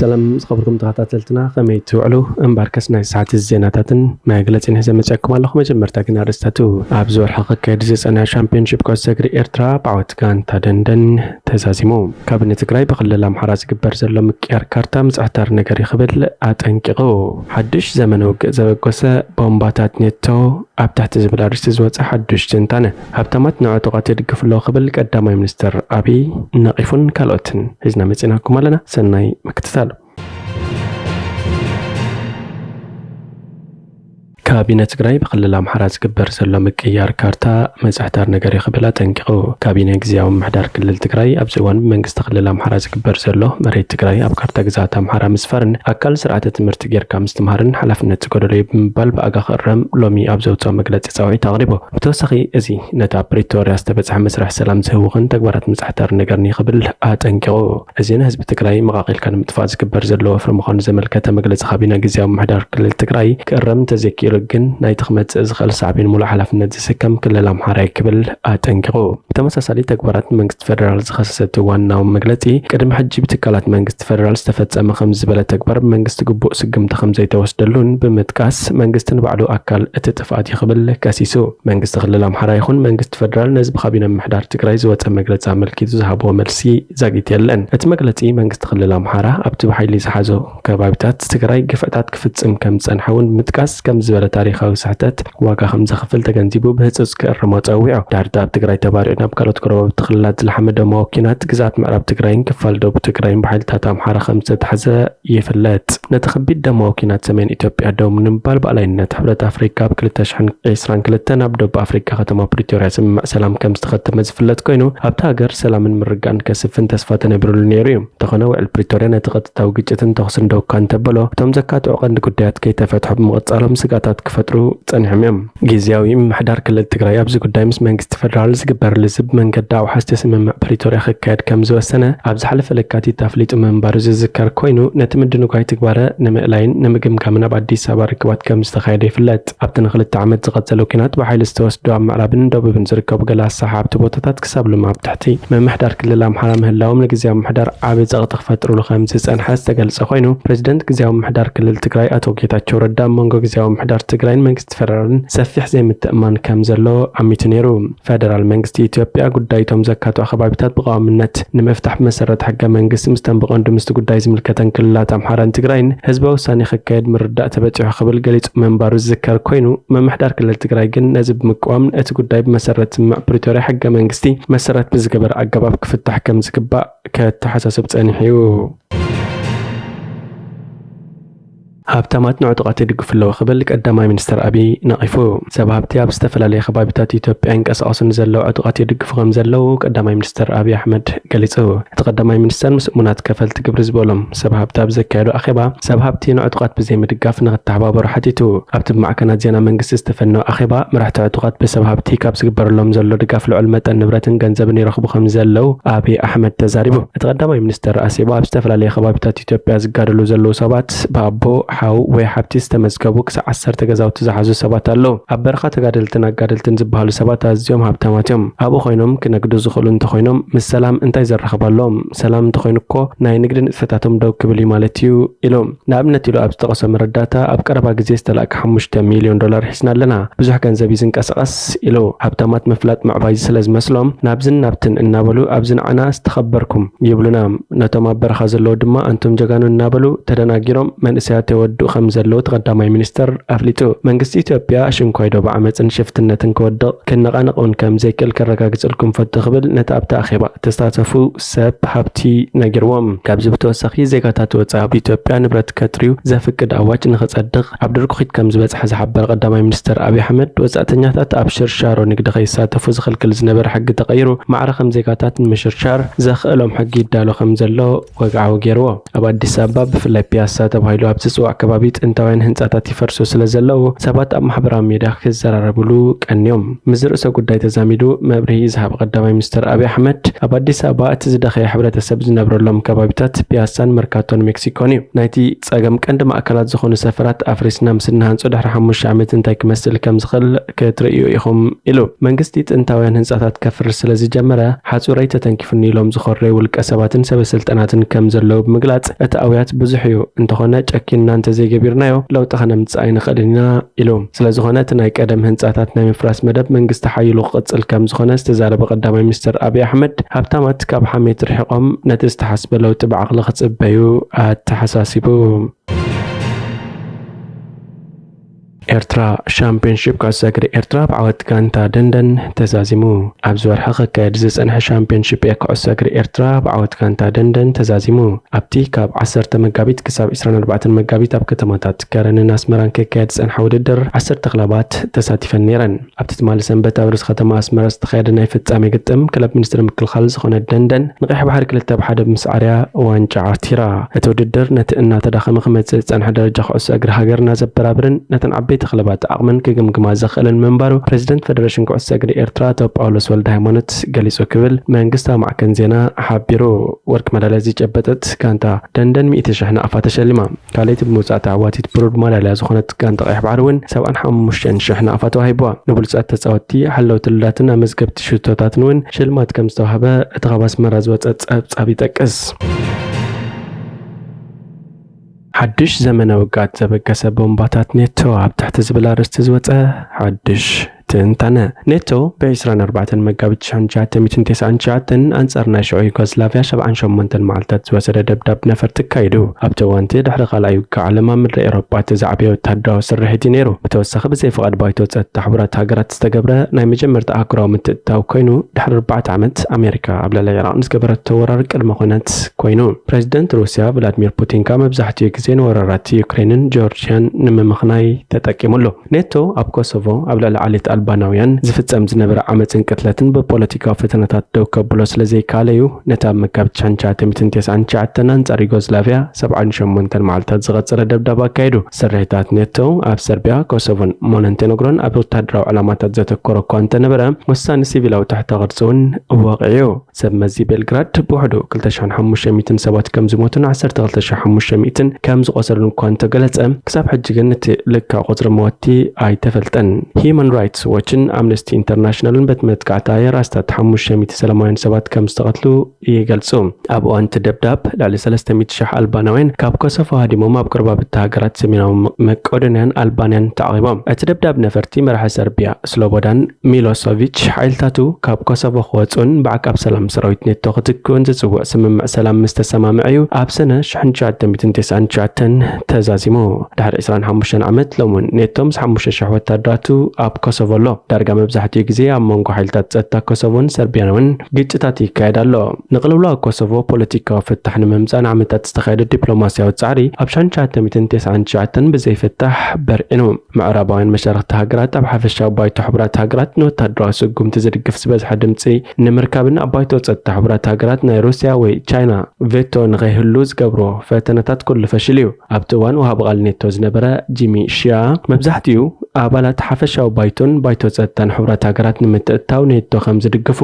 ሰላም ዝኸበርኩም ተኸታተልትና፣ ከመይ ትውዕሉ? እምበርከስ ናይ ሰዓት ዜናታትን መግለጺን ሒዘ መጺኣኩም ኣለኹ። መጀመርታ ግን ኣርእስታቱ። ኣብዚ ወርሒ ክካየድ ዝጸንሐ ሻምፒዮንሺፕ ኩዕሶ እግሪ ኤርትራ ብዓወት ጋንታ ደንደን ተዛዚሙ። ካቢነ ትግራይ ብክልል ኣምሓራ ዝግበር ዘሎ ምቅያር ካርታ ምጽሕታር ነገር እዩ ክብል ኣጠንቂቑ። ሓድሽ ዘመነ ውግእ ዘበገሰ ቦምባታት ኔቶ ኣብ ትሕቲ ዝብል ኣርእስቲ ዝወጸ ሓድሽ ትንታነ። ሃብታማት ንዕጡቓት ይድግፉ ኣለዉ ክብል ቀዳማይ ሚኒስትር ኣብይ ነቒፉን ካልኦትን ሒዝና መጺናኩም ኣለና። ሰናይ ምክትታል። ካቢነ ትግራይ ብክልል ኣምሓራ ዝግበር ዘሎ ምቅያር ካርታ ምጽሕታር ነገር እዩ ክብል ኣጠንቂቑ። ካቢነ ግዝያዊ ምምሕዳር ክልል ትግራይ ኣብዚ እዋን ብመንግስቲ ክልል ኣምሓራ ዝግበር ዘሎ መሬት ትግራይ ኣብ ካርታ ግዝኣት ኣምሓራ ምስፋርን ኣካል ስርዓተ ትምህርቲ ጌርካ ምስትምሃርን ሓላፍነት ዝጎደሎ እዩ ብምባል ብኣጋ ክእረም ሎሚ ኣብ ዘውፅኦ መግለፂ ፃውዒት ኣቕሪቡ። ብተወሳኺ እዚ ነቲ ኣብ ፕሪቶርያ ዝተበፅሐ መስርሕ ሰላም ዝህውኽን ተግባራት ምጽሕታር ነገርን እዩ ክብል ኣጠንቂቑ። እዚ ንህዝቢ ትግራይ መቓቒልካ ንምጥፋእ ዝግበር ዘሎ ወፍሪ ምዃኑ ዘመልከተ መግለፂ ካቢነ ግዝያዊ ምምሕዳር ክልል ትግራይ ክእረም እንተዘይክኢሉ ግን ናይቲ ክመፅእ ዝኽእል ሳዕቤን ሙሉእ ሓላፍነት ዝስከም ክልል ኣምሓራ እዩ ክብል ኣጠንቂቑ። ብተመሳሳሊ ተግባራት ንመንግስቲ ፌደራል ዝኸሰሰ እቲ ዋናዊ መግለፂ ቅድሚ ሕጂ ብትካላት መንግስቲ ፌደራል ዝተፈፀመ ከም ዝበለ ተግባር ብመንግስቲ ግቡእ ስግምቲ ከም ዘይተወስደሉን ብምጥቃስ መንግስቲ ንባዕሉ ኣካል እቲ ጥፍኣት እዩ ክብል ከሲሱ። መንግስቲ ክልል ኣምሓራ ይኹን መንግስቲ ፌደራል ነዚ ብካቢነ ምምሕዳር ትግራይ ዝወፀ መግለፂ ኣመልኪቱ ዝሃብዎ መልሲ ዛጊት የለን። እቲ መግለፂ መንግስቲ ክልል ኣምሓራ ኣብቲ ብሓይሊ ዝሓዞ ከባቢታት ትግራይ ግፍዕታት ክፍፅም ከም ዝፀንሐ እውን ብምጥቃስ ከም ዝበለ ታሪኻዊ ስሕተት ዋጋ ከም ዘኽፍል ተገንዚቡ ብህፁፅ ክእርሞ ፀዊዑ። ድሕሪ እቲ ኣብ ትግራይ ተባሪዑ ናብ ካልኦት ጎረባብቲ ክልላት ዝለሓመ ደማዊ ኲናት ግዝኣት ምዕራብ ትግራይን ክፋል ደቡብ ትግራይን ብሓይልታት ኣምሓራ ከም ዝተታሕዘ ይፍለጥ። ነቲ ከቢድ ደማዊ ኲናት ሰሜን ኢትዮጵያ ደው ንምባል ብኣላይነት ሕብረት ኣፍሪካ ኣብ ክልተ ሽሕን ዕስራን ክልተን ኣብ ደቡብ ኣፍሪካ ከተማ ፕሪቶርያ ስምምዕ ሰላም ከም ዝተኸተመ ዝፍለጥ ኮይኑ ኣብታ ሃገር ሰላምን ምርግጋእን ከስፍን ተስፋ ተነቢሩሉ ነይሩ እዩ። እንተኾነ ውዕል ፕሪቶርያ ነቲ ቀጥታዊ ግጭትን ተኹስን ደው እኳ እንተበሎ እቶም ዘካትዑ ቀንዲ ጉዳያት ከይተፈትሑ ብምቕጻሎም ስጋታት ክፈጥሩ ጸኒሖም እዮም። ግዝያዊ ምምሕዳር ክልል ትግራይ ኣብዚ ጉዳይ ምስ መንግስቲ ፌደራል ዝግበር ልዝብ መንገዲ ኣውሓስቲ ስምምዕ ፕሪቶርያ ክካየድ ከም ዝወሰነ ኣብ ዝሓለፈ ለካቲት ኣፍሊጡ ምንባሩ ዝዝከር ኮይኑ ነቲ ምድንጓይ ትግባረ ንምእላይን ንምግምጋምን ኣብ ኣዲስ ኣበባ ርክባት ከም ዝተኻየደ ይፍለጥ። ኣብቲ ንክልተ ዓመት ዝቐጸለ ኲናት ብሓይሊ ዝተወስዱ ኣብ ምዕራብን ደቡብን ዝርከቡ ገለ ኣሰሓሓብቲ ቦታታት ክሳብ ሎሚ ኣብ ትሕቲ ምምሕዳር ክልል ኣምሓራ ምህላዎም ንግዝያዊ ምምሕዳር ዓቢ ጸቕጢ ክፈጥሩሉ ከም ዝጸንሐ ዝተገልጸ ኮይኑ ፕሬዚደንት ግዝያዊ ምምሕዳር ክልል ትግራይ ኣቶ ጌታቸው ረዳ ኣብ መንጎ ግዝያዊ ምምሕዳር ትግራይን መንግስቲ ፌደራልን ሰፊሕ ዘይምትእማን ከም ዘሎ ኣሚቱ ነይሩ። ፌደራል መንግስቲ ኢትዮጵያ ጉዳይ እቶም ዘካትዑ ከባቢታት ብቐዋምነት ንምፍታሕ ብመሰረት ሕገ መንግስቲ ምስተን ብቐንዱ ምስቲ ጉዳይ ዝምልከተን ክልላት ኣምሓራን ትግራይን ህዝበ ውሳኔ ክካየድ ምርዳእ ተበጺሑ ክብል ገሊጹ ምንባሩ ዝዝከር ኮይኑ ምምሕዳር ክልል ትግራይ ግን ነዚ ብምቅዋም እቲ ጉዳይ ብመሰረት ስምምዕ ፕሪቶርያ ሕገ መንግስቲ መሰረት ብዝገበረ ኣገባብ ክፍታሕ ከም ዝግባእ ከተሓሳስብ ጸኒሑ እዩ። ሃብታማት ንዕጡቓት ይድግፉ ኣለዉ ክብል ቀዳማይ ሚኒስትር ኣብይ ነቒፉ። ሰብ ሃብቲ ኣብ ዝተፈላለየ ከባቢታት ኢትዮጵያ ይንቀሳቐሱ ንዘለዉ ዕጡቓት ይድግፉ ከም ዘለዉ ቀዳማይ ሚኒስትር ኣብይ ኣሕመድ ገሊጹ። እቲ ቀዳማይ ሚኒስትር ምስ እሙናት ከፈልቲ ግብሪ ዝበሎም ሰብ ሃብቲ ኣብ ዘካየዶ ኣኼባ ሰብ ሃብቲ ንዕጡቓት ብዘይምድጋፍ ንክተሓባበሩ ሓቲቱ። ኣብቲ ብማዕከናት ዜና መንግስቲ ዝተፈነወ ኣኼባ መራሕቲ ዕጡቓት ብሰብ ሃብቲ ካብ ዝግበረሎም ዘሎ ድጋፍ ልዑል መጠን ንብረትን ገንዘብን ይረኽቡ ከም ዘለዉ ኣብይ ኣሕመድ ተዛሪቡ። እቲ ቀዳማይ ሚኒስትር ኣሲቡ ኣብ ዝተፈላለየ ከባቢታት ኢትዮጵያ ዝጋደሉ ዘለዉ ሰባት ብኣቦ፣ ሓው ወይ ሓብቲ ዝተመዝገቡ ክሳዕ ዓሰርተ ገዛውቲ ዝሓዙ ሰባት ኣለዉ። ኣብ በረኻ ተጋደልትን ኣጋደልትን ዝበሃሉ ሰባት ኣዝዮም ሃብታማት እዮም። ኣብኡ ኮይኖም ክነግዱ ዝኽእሉ እንተኾይኖም ምስ ሰላም እንታይ ዘራኽብ ኣለዎም? ሰላም እንተኾይኑ እኮ ናይ ንግዲ ንጥፈታቶም ደው ክብል እዩ ማለት እዩ ኢሉ። ንኣብነት ኢሉ ኣብ ዝጠቐሶ መረዳእታ ኣብ ቀረባ ግዜ ዝተላእከ ሓሙሽተ ሚልዮን ዶላር ሒዝና ኣለና። ብዙሕ ገንዘብ እዩ ዝንቀሳቐስ ኢሉ። ሃብታማት ምፍላጥ ምዕባይ ስለ ዝመስሎም ናብዝን ናብትን እናበሉ ኣብዚ ንዓና ዝተኸበርኩም ይብሉና። ነቶም ኣብ በረኻ ዘለዉ ድማ ኣንቱም ጀጋኑ እናበሉ ተደናጊሮም መንእሰያት የወድኡ ከም ዘለዉ እቲ ቀዳማይ ሚኒስትር ኣፍሊጡ። መንግስቲ ኢትዮጵያ ኣሽንኳይ ዶ ብዓመፅን ሽፍትነትን ክወድቕ ክነቓነቕ እውን ከም ዘይክእል ከረጋግፀልኩም ፈቱ ክብል ነቲ ኣብቲ ኣኼባ እተሳተፉ ሰብ ሃብቲ ነጊርዎም። ካብዚ ብተወሳኺ ዜጋታት ወፃኢ ኣብ ኢትዮጵያ ንብረት ከጥርዩ ዘፍቅድ ኣዋጅ ንኽፀድቕ ኣብ ድርኩኺት ከም ዝበፅሐ ዝሓበረ ቀዳማይ ሚኒስትር ኣብይ ኣሕመድ ወፃእተኛታት ኣብ ሽርሻሮ ንግዲ ከይሳተፉ ዝኽልክል ዝነበረ ሕጊ ተቐይሩ ማዕረ ከም ዜጋታት ንምሽርሻር ዘኽእሎም ሕጊ ይዳሎ ከም ዘሎ ወግዓዊ ገይርዎ። ኣብ ኣዲስ ኣበባ ብፍላይ ፒያሳ ተባሂሉ ኣብ ዝፅዋዕ ኣብ ከባቢ ጥንታውያን ህንጻታት ይፈርሱ ስለ ዘለዉ ሰባት ኣብ ማሕበራዊ ሚድያ ክዘራረብሉ ቀንዮም። ምስዚ ርእሰ ጉዳይ ተዛሚዱ መብርሂ ዝሃበ ቀዳማይ ሚኒስትር ኣብይ ኣሕመድ፣ ኣብ ኣዲስ ኣበባ እቲ ዝደኸየ ሕብረተሰብ ዝነብረሎም ከባቢታት ፒያሳን መርካቶን ሜክሲኮን እዩ። ናይቲ ጸገም ቀንዲ ማእከላት ዝኾኑ ሰፈራት ኣፍሪስና ምስ እንሃንጾ ድሕሪ ሓሙሽተ ዓመት እንታይ ክመስል ከም ዝኽእል ክትርእዩ ኢኹም ኢሉ። መንግስቲ ጥንታውያን ህንጻታት ከፍርስ ስለ ዝጀመረ ሓጹረይ ተተንኪፉኒ ኢሎም ዝኾረዩ ውልቀ ሰባትን ሰበ ስልጣናትን ከም ዘለዉ ብምግላጽ እቲ ኣውያት ብዙሕ እዩ። እንተኾነ ጨኪንና እንተዘይገቢርናዮ ለውጢ ከነምጽእ ኣይንኽእልን ኢና ኢሉ። ስለ ዝኾነ እቲ ናይ ቀደም ህንጻታት ናይ ምፍራስ መደብ መንግስቲ ሓይሉ ክቕጽል ከም ዝኾነ ዝተዛረበ ቀዳማይ ሚኒስትር ኣብይ ኣሕመድ ሃብታማት ካብ ሓሜት ርሒቖም ነቲ ዝተሓስበ ለውጢ ብዓቕሊ ክጽበዩ ኣተሓሳሲቡ። ኤርትራ ሻምፒዮንሺፕ ኩዕሶ እግሪ ኤርትራ ብዓወት ጋንታ ደንደን ተዛዚሙ። ኣብዚ ወርሒ ክካየድ ዝጸንሐ ሻምፒዮንሺፕ ኩዕሶ እግሪ ኤርትራ ብዓወት ጋንታ ደንደን ተዛዚሙ። ኣብቲ ካብ ዓሰርተ መጋቢት ክሳብ ዕስራን ኣርባዕተን መጋቢት ኣብ ከተማታት ከረንን ኣስመራን ክካየድ ዝጸንሐ ውድድር ዓሰርተ ክለባት ተሳቲፈን ነይረን። ኣብቲ ትማሊ ሰንበት ኣብ ርእሲ ከተማ ኣስመራ ዝተኻየደ ናይ ፍጻሜ ግጥም ክለብ ሚኒስትሪ ምክልኻል ዝኾነ ደንደን ንቀይሕ ባሕሪ ክልተ ብ ሓደ ብምስዓርያ ዋንጫ ዓቲራ። እቲ ውድድር ነቲ እናተዳኸመ ክመጽእ ዝጸንሐ ደረጃ ኩዕሶ እግሪ ሃገርና ዘበራብርን ነተን ዓበይቲ ክለባት ዓቕመን ክግምግማ ዘኽእልን ምንባሩ ፕሬዚደንት ፌደሬሽን ኩዕሶ እግሪ ኤርትራ ኣቶ ጳውሎስ ወልደ ሃይማኖት ገሊጹ ክብል መንግስታዊ ማዕከን ዜና ሓቢሩ። ወርቂ መዳልያ ዝጨበጠት ጋንታ ደንደን ሚእቲ ሽሕ ናቕፋ ተሸሊማ። ካልኣይቲ ብምውጻእ ተዓዋቲት ብሩር ማዳልያ ዝኾነት ጋንታ ቀይሕ ባሕሪ እውን ሰብዓን ሓሙሽተን ሽሕ ናቕፋ ተዋሂብዋ። ንብሉጻት ተጻወትቲ፣ ሓለውቲ ልዳትን ኣመዝገብቲ ሽቶታትን እውን ሽልማት ከም ዝተዋህበ እቲ ካብ ኣስመራ ዝወጸ ጸብጻብ ይጠቅስ። ሓድሽ ዘመነ ውግኣት ዘበገሰ ቦምባታት ኔቶ ኣብ ትሕቲ ዝብል ኣርእስቲ ዝወጸ ሓድሽ ትንታነ። ኔቶ ብ ዕስራን ኣርባዕተን መጋቢት ሽሕን ትሽዓተ ሚእትን ተስዓን ትሽዓተን ኣንጻር ናይ ሽዑ ዩጎዝላቭያ ሰብዓን ሸሞንተን መዓልታት ዝወሰደ ደብዳብ ነፈርቲ ኣካይዱ። ኣብቲ እዋንቲ ድሕሪ ካልኣይ ውግእ ዓለም ኣብ ምድሪ ኤውሮጳ እቲ ዝዓበየ ወተሃደራዊ ስርሒት እዩ ነይሩ። ብተወሳኺ ብዘይ ፍቓድ ባይቶ ጸጥታ ሕቡራት ሃገራት ዝተገብረ ናይ መጀመርታ ኣህጉራዊ ምትእትታው ኮይኑ ድሕሪ ኣርባዕተ ዓመት ኣሜሪካ ኣብ ልዕሊ ዒራቕ ንዝገበረቶ ወራር ቅድመ ኩነት ኮይኑ። ፕሬዚደንት ሩስያ ቭላድሚር ፑቲን ከኣ መብዛሕትኡ ግዜ ንወራራት ዩክሬንን ጆርጅያን ንምምኽናይ ተጠቂሙሉ። ኔቶ ኣብ ኮሶቮ ኣብ ልዕሊ ዓሌት ኣልባናውያን ዝፍጸም ዝነበረ ዓመጽን ቅትለትን ብፖለቲካዊ ፈተነታት ደው ከብሎ ስለ ዘይከኣለ እዩ ነቲ ኣብ መጋቢት ሽሕን ትሽዓተ ሚእትን ተስዓን ትሽዓተን ኣንጻር ዩጎዝላቭያ ሰብዓን ሸሞንተን መዓልታት ዝቐጸለ ደብዳብ ኣካይዱ። ስርሒታት ኔቶ ኣብ ሰርቢያ፣ ኮሶቮን ሞነንቴኖግሮን ኣብ ወተሃደራዊ ዕላማታት ዘተኮረ እኳ እንተነበረ፣ ወሳኒ ሲቪላዊ ትሕተ ቅርጺ እውን ወቒዑ። ሰብ መዚ ቤልግራድ ብውሕዱ ክልተ ሽሕን ሓሙሽተ ሚእትን ሰባት ከም ዝሞቱን ዓሰርተ ክልተ ሽሕ ሓሙሽተ ሚእትን ከም ዝቖሰሉን እኳ እንተገለጸ፣ ክሳብ ሕጂ ግን እቲ ልክዕ ቁጽሪ መወቲ ኣይተፈልጠን። ሂዩማን ራይትስ ዎችን ኣምነስቲ ኢንተርናሽናልን በቲ መጥቃዕቲ ኣየር ኣስታት ሓሙሽተ ሚእቲ ሰላማውያን ሰባት ከም ዝተቐትሉ ይገልጹ። ኣብ እዋን እቲ ደብዳብ ልዕሊ ሰለስተ ሚእቲ ሽሕ ኣልባናውያን ካብ ኮሶቮ ሃዲሞም ኣብ ጎረባብቲ ሃገራት ሰሜናዊ መ-፣ መቄዶንያን ኣልባንያን ተዓቒቦም። እቲ ደብዳብ ነፈርቲ መራሒ ሰርቢያ ስሎቦዳን ሚሎሶቪች ሓይልታቱ ካብ ኮሶቮ ክወጽኡን ብዓቃብ ሰላም ሰራዊት ኔቶ ክትክኡን ዝጽውዕ ስምምዕ ሰላም ምስ ተሰማምዐ እዩ ኣብ ሰነ ሽሕን ትሽዓተ ሚእትን ተስዓን ትሽዓተን ተዛዚሙ። ድሕሪ ዕስራን ሓሙሽተን ዓመት ሎም እውን ኔቶ ምስ ሓሙሽተ ሽሕ ወታደራቱ ኣብ ኮሶቮ ኣሎ። ዳርጋ መብዛሕትኡ ግዜ ኣብ መንጎ ሓይልታት ጸጥታ ኮሶቮን ሰርቢያን እውን ግጭታት ይካየድ ኣሎ። ንቅልውላው ኮሶቮ ፖለቲካዊ ፍታሕ ንምምጻእ ንዓመታት ዝተኻየደ ዲፕሎማስያዊ ጻዕሪ ኣብ ሽሕን ትሽዓተ ሚእትን ተስዓን ትሽዓተን ብዘይፍታሕ በርዒኑ። ምዕራባውያን መሻርኽቲ ሃገራት ኣብ ሓፈሻዊ ባይቶ ሕቡራት ሃገራት ንወታደራዊ ስጉምቲ ዝድግፍ ዝበዝሐ ድምጺ ንምርካብን ኣብ ባይቶ ጸጥታ ሕቡራት ሃገራት ናይ ሩስያ ወይ ቻይና ቬቶ ንኸይህሉ ዝገብሮ ፈተነታት ኩሉ ፈሽሉ እዩ። ኣብቲ እዋን ወሃቢ ቃል ኔቶ ዝነበረ ጂሚ ሽያ መብዛሕትኡ ኣባላት ሓፈሻዊ ባይቶን ባይቶ ጸጥታን ሕቡራት ሃገራት ንምትእትታው ኔቶ ከም ዝድግፉ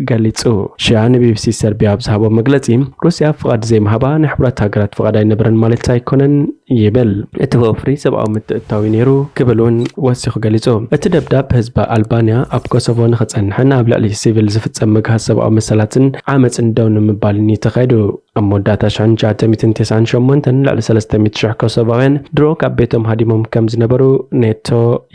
ገሊጹ። ሽያ ንቢቢሲ ሰርቢያ ኣብ ዝሃቦ መግለጺ፣ ሩስያ ፍቓድ ዘይምሃባ ናይ ሕቡራት ሃገራት ፍቓድ ኣይነበረን ማለት ኣይኮነን ይብል። እቲ ወፍሪ ሰብኣዊ ምትእትታው እዩ ነይሩ ክብል እውን ወሲኹ ገሊጹ። እቲ ደብዳብ ህዝቢ ኣልባንያ ኣብ ኮሶቮ ንኽጸንሕን ኣብ ልዕሊ ሲቪል ዝፍጸም ምግሃስ ሰብኣዊ መሰላትን ዓመጽን ደው ንምባልን እዩ ተኻይዱ። ኣብ መወዳእታ ሽሕን ትሽዓተ ሚእትን ተስዓን ሸሞንተን ልዕሊ ሰለስተ ሚእቲ ሽሕ ኮሶቫውያን ድሮ ካብ ቤቶም ሃዲሞም ከም ዝነበሩ ኔቶ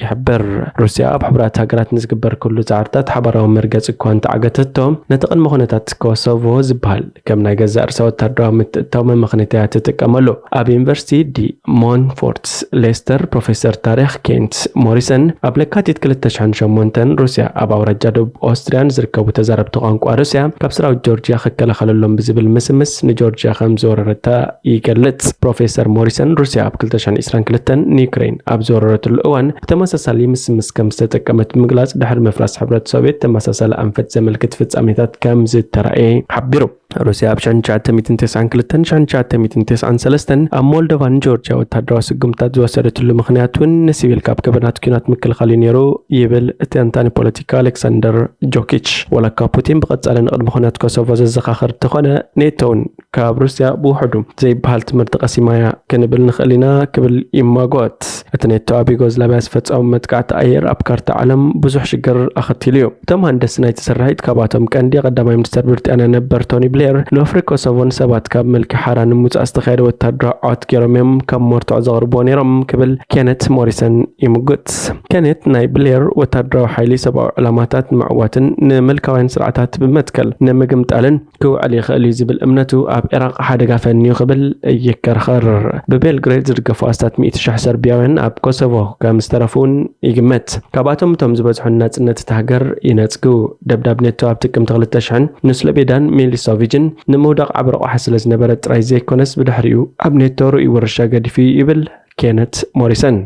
ይሕብር። ሩስያ ኣብ ሕቡራት ሃገራት ንዝግበር ኩሉ ጻዕርታት ሓባራዊ መርገጺ እኳ እንተዓገተቶ፣ ነቲ ቅድመ ኩነታት ኮሶቮ ዝበሃል ከም ናይ ገዛእ ርእሳ ወታደራዊ ምትእትታው መመኽነይታ እያ ትጥቀመሉ። ኣብ ዩኒቨርሲቲ ዲ ሞንፎርት ሌስተር ፕሮፌሰር ታሪኽ ኬንት ሞሪሰን፣ ኣብ ለካቲት ክልተ ሽሕን ሸሞንተን ሩስያ ኣብ ኣውራጃ ደቡብ ኦስትሪያ ንዝርከቡ ተዛረብቲ ቋንቋ ሩስያ ካብ ሰራዊት ጆርጅያ ክከላኸለሎም ብዝብል ምስምስ ንጆርጅያ ከም ዝወረረታ ይገልጽ። ፕሮፌሰር ሞሪሰን ሩስያ ኣብ ክልተ ሽሕን ዕስራን ክልተን ንዩክሬን ኣብ ዝወረረትሉ እዋን ብተመሳሳሊ ምስምስ ከም ዝተጠቀመት ብምግላጽ ድሕሪ ምፍራስ ሕብረት ሶቪየት ተመሳሳሊ ኣንፈት ዘመልክት ፍጻሜታት ከም ዝተራእየ ሓቢሩ። ሩስያ ኣብ ሽሕን ትሽዓተ ሚእትን ተስዓን ክልተን ሽሕን ትሽዓተ ሚእትን ተስዓን ሰለስተን ኣብ ሞልዶቫን ጆርጂያ ወታደራዊ ስጉምትታት ዝወሰደትሉ ምኽንያት እውን ንሲቪል ካብ ገበናት ኲናት ምክልኻል እዩ ነይሩ ይብል ተንታኒ ፖለቲካ ኣሌክሳንደር ጆኪች። ዋላ እኳ ፑቲን ብቐጻሊ ንቕድሚ ኲናት ኮሶቮ ዘዘኻኽር እንተኾነ፣ ኔቶ እውን ካብ ሩስያ ብውሕዱ ዘይበሃል ትምህርቲ ቀሲማ እያ ክንብል ንኽእል ኢና ክብል ይማጎት። እቲ ኔቶ ኣብ ዩጎዝላቪያ ዝፈጸሞ መጥቃዕቲ ኣየር ኣብ ካርታ ዓለም ብዙሕ ሽግር ኣኸቲሉ እዩ። እቶም ሃንደስቲ ናይቲ ስርሒት ካብኣቶም ቀንዲ ቀዳማይ ሚኒስተር ብሪጣንያ ነበር ቶኒ ብሌር ንወፍሪ ኮሶቮን ሰባት ካብ ምልኪ ሓራ ንምውጻእ ዝተኻየደ ወታደራዊ ዓወት ገይሮም እዮም ካብ መርትዖ ዘቕርብዎ ነይሮም ክብል ኬነት ሞሪሰን ይምጉት። ኬነት ናይ ብሌር ወታደራዊ ሓይሊ ሰብኣዊ ዕላማታት ንምዕዋትን ንምልካውያን ስርዓታት ብመትከል ንምግምጣልን ክውዕል ይኽእል እዩ ዝብል እምነቱ ኣብ ኢራቕ ሓደጋ ፈንዩ ክብል ይከራኸር። ብቤልግሬድ ዝድገፉ ኣስታት ሚእቲ ሽሕ ሰርቢያውያን ኣብ ኮሶቮ ከም ዝተረፉ እውን ይግመት። ካብኣቶም እቶም ዝበዝሑ ናጽነት እታ ሃገር ይነጽጉ። ደብዳብ ኔቶ ኣብ ጥቅምቲ ክልተ ሽሕን ንስሎቤዳን ሚሊሶቪጅን ንምውዳቕ ዓቢ ረቑሓ ስለ ዝነበረ ጥራይ ዘይኮነስ፣ ብድሕሪኡ ኣብ ኔቶ ርኡይ ውርሻ ገዲፉ እዩ ይብል ኬነት ሞሪሰን።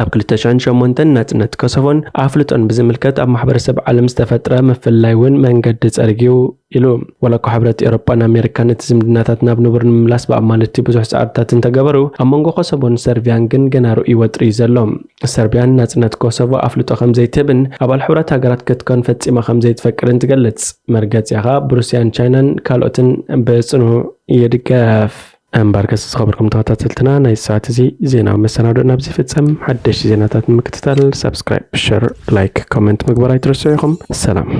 ኣብ ክልተ ሽሕን ሸሞንተን ናጽነት ኮሶቮን ኣፍልጦን ብዝምልከት ኣብ ማሕበረሰብ ዓለም ዝተፈጥረ ምፍልላይ እውን መንገዲ ጸሪግዩ ኢሉ። ዋላ እኳ ሕብረት ኤውሮጳን ኣሜሪካን ነቲ ዝምድናታት ናብ ንቡር ንምምላስ ብኣማለቲ ብዙሕ ጻዕርታት እንተገበሩ፣ ኣብ መንጎ ኮሶቮን ሰርቢያን ግን ገና ርኡይ ወጥሪ እዩ ዘሎ። ሰርቢያን ናጽነት ኮሶቮ ኣፍልጦ ከም ዘይትህብን ኣባል ሕብረት ሃገራት ክትኮን ፈጺማ ከም ዘይትፈቅድን ትገልጽ። መርገጺኣ ብሩስያን ቻይናን ካልኦትን ብጽኑዕ ይድገፍ። እምበርከስ ዝኸበርኩም ተኸታተልትና፣ ናይ ሰዓት እዚ ዜናዊ መሰናዶ ናብዚ ይፍጸም። ሓደሽቲ ዜናታት ንምክትታል ሳብስክራይብ፣ ሸር፣ ላይክ፣ ኮመንት ምግባር ኣይትረስዑ ኢኹም። ሰላም።